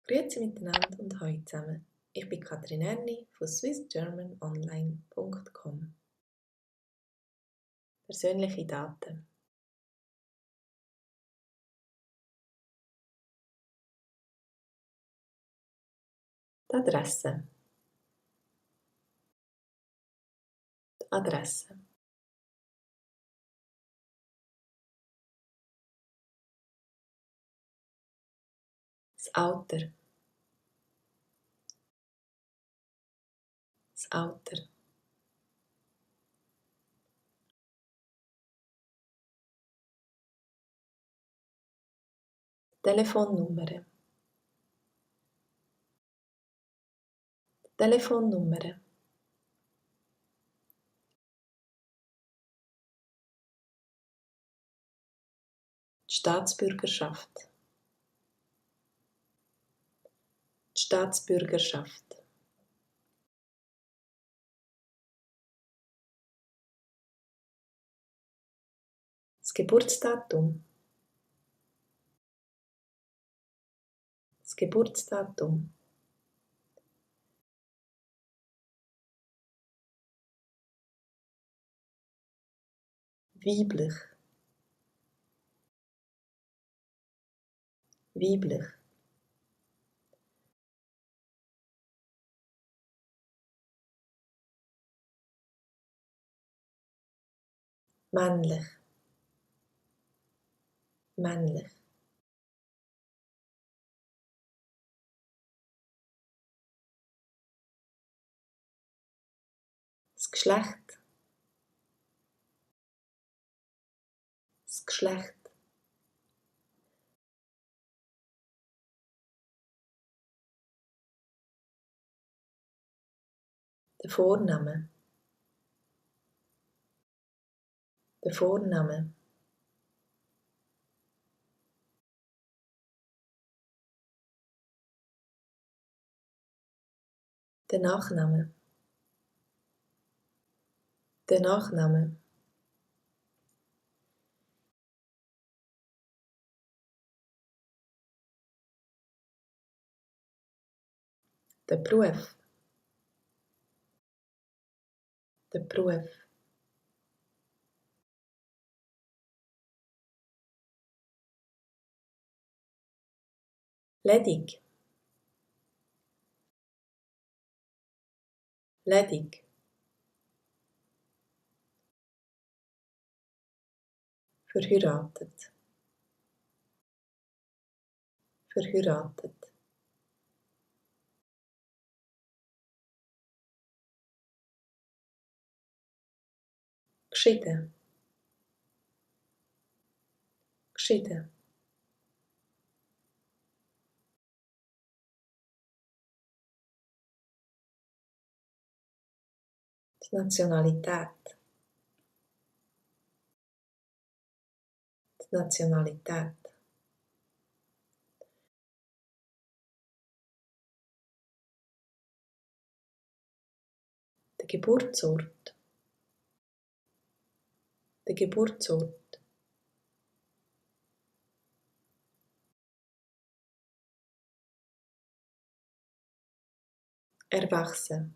Grüezi miteinander und hallo zusammen. Ich bin Katrin Erni von swissgermanonline.com. Persönliche Daten. Die Adresse. Die Adresse. Das Alter. Das Alter. Telefonnummer. Telefonnummer. Die Staatsbürgerschaft. Die Staatsbürgerschaft. Das Geburtsdatum. Das Geburtsdatum. Weiblich. Weiblich. Männlich. Männlich. Das Geschlecht. Das Geschlecht. Der Vorname. Der Vorname. Der Nachname. Der Nachname. Der Beruf. Der Beruf. Ledig. Ledig. Verheiratet. Verheiratet. Geschieden. Geschieden. Die Nationalität. Die Nationalität. Der Geburtsort. Der Geburtsort. Erwachsen.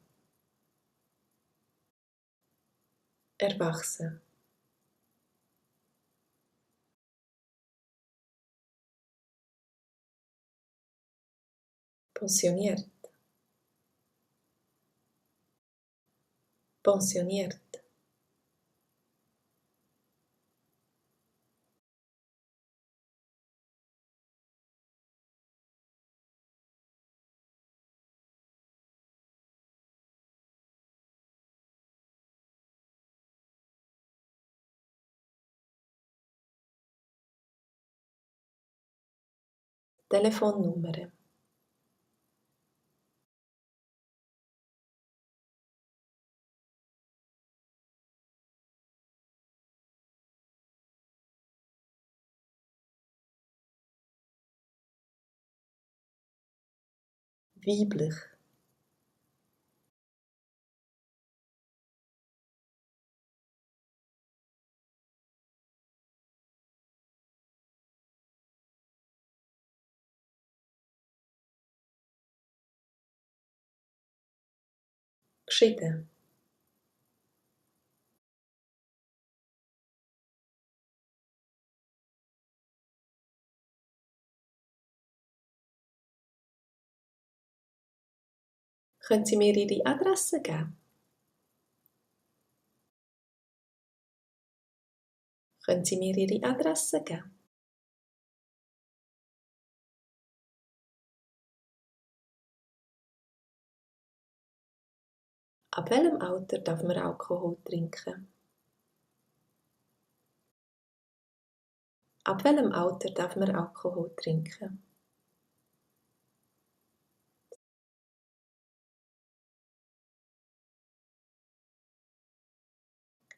Erwachsen. Pensioniert. Pensioniert. Telefonnummer. Weiblich. Geschieden. Können Sie mir Ihre Adresse geben? Können Sie mir Ihre Adresse geben? Ab welchem Alter darf man Alkohol trinken? Ab welchem Alter darf man Alkohol trinken?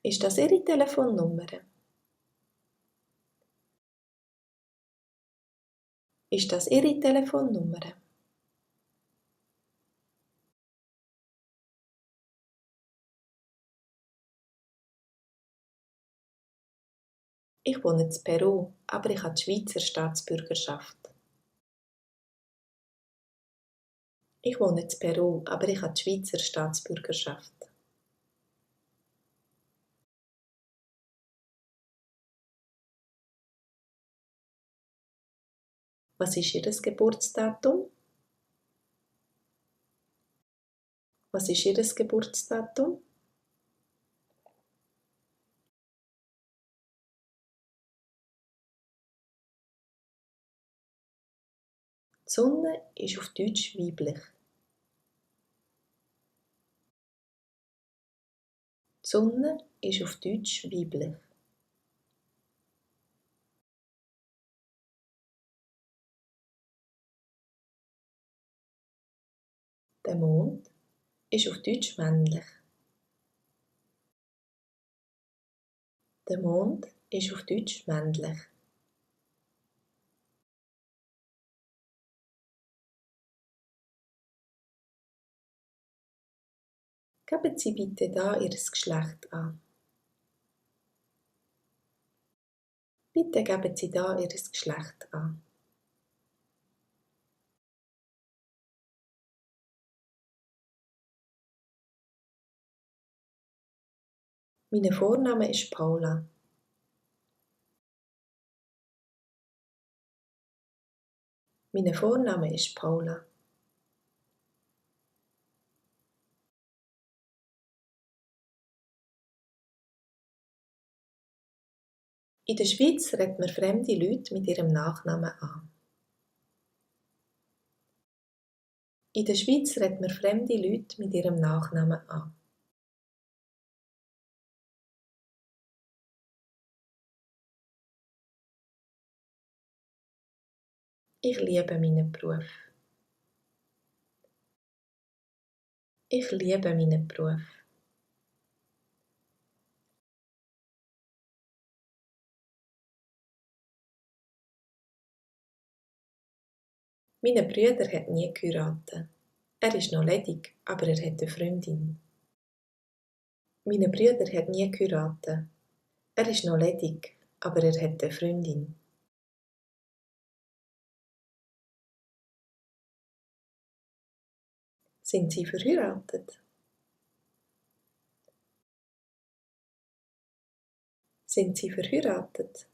Ist das Ihre Telefonnummer? Ist das Ihre Telefonnummer? Ich wohne in Peru, aber ich habe die Schweizer Staatsbürgerschaft. Ich wohne in Peru, aber ich habe die Schweizer Staatsbürgerschaft. Was ist Ihr Geburtsdatum? Was ist Ihr Geburtsdatum? Die Sonne ist auf Deutsch weiblich. Die Sonne ist auf Deutsch weiblich. Der Mond ist auf Deutsch männlich. Der Mond ist auf Deutsch männlich. Geben Sie bitte da Ihr Geschlecht an. Bitte geben Sie da Ihr Geschlecht an. Mein Vorname ist Paula. Mein Vorname ist Paula. In der Schweiz redet man fremde Leute mit ihrem Nachnamen an. In der Schweiz redet man fremde Leute mit ihrem Nachnamen an. Ich liebe meinen Beruf. Ich liebe meinen Beruf. Mein Bruder hat nie geheiratet. Er ist noch ledig, aber er hat eine Freundin. Mein Bruder hat nie geheiratet. Er ist noch ledig, aber er hat eine Freundin. Sind Sie verheiratet? Sind Sie verheiratet?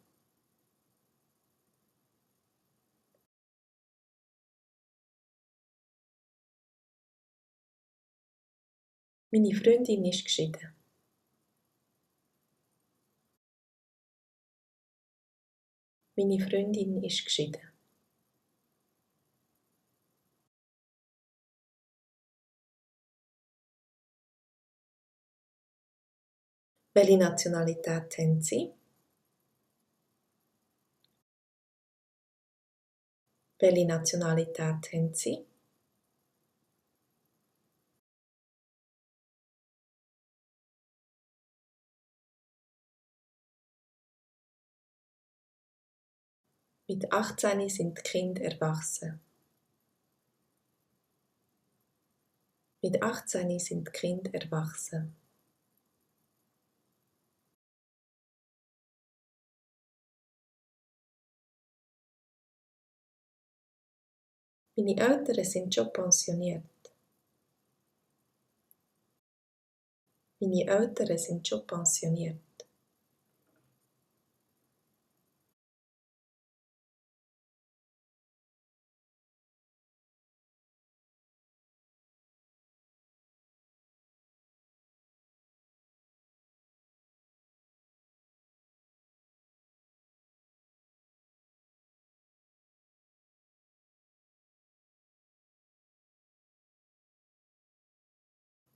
Meine Freundin ist geschieden. Meine Freundin ist geschieden. Welche Nationalität haben Sie? Welche Nationalität haben Sie? Mit 18 sind die Kinder erwachsen. Mit 18 sind die Kinder erwachsen. Meine Eltern sind schon pensioniert. Meine Eltern sind schon pensioniert.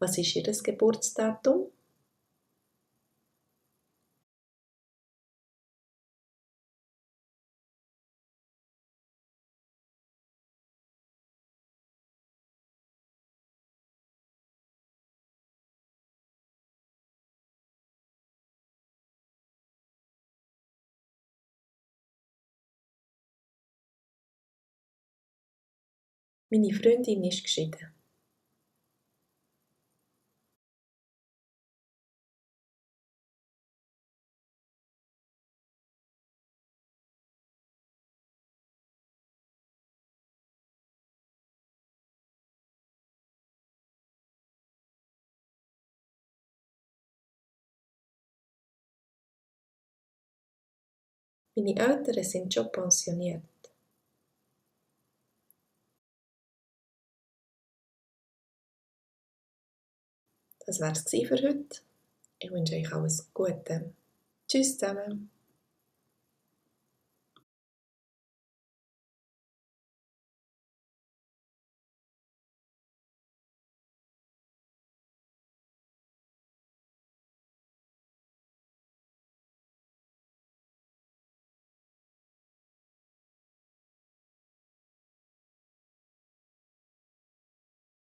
Was ist Ihr Geburtsdatum? Meine Freundin ist geschieden. Meine Eltern sind schon pensioniert. Das wär's für heute. Ich wünsche euch alles Gute. Tschüss zusammen.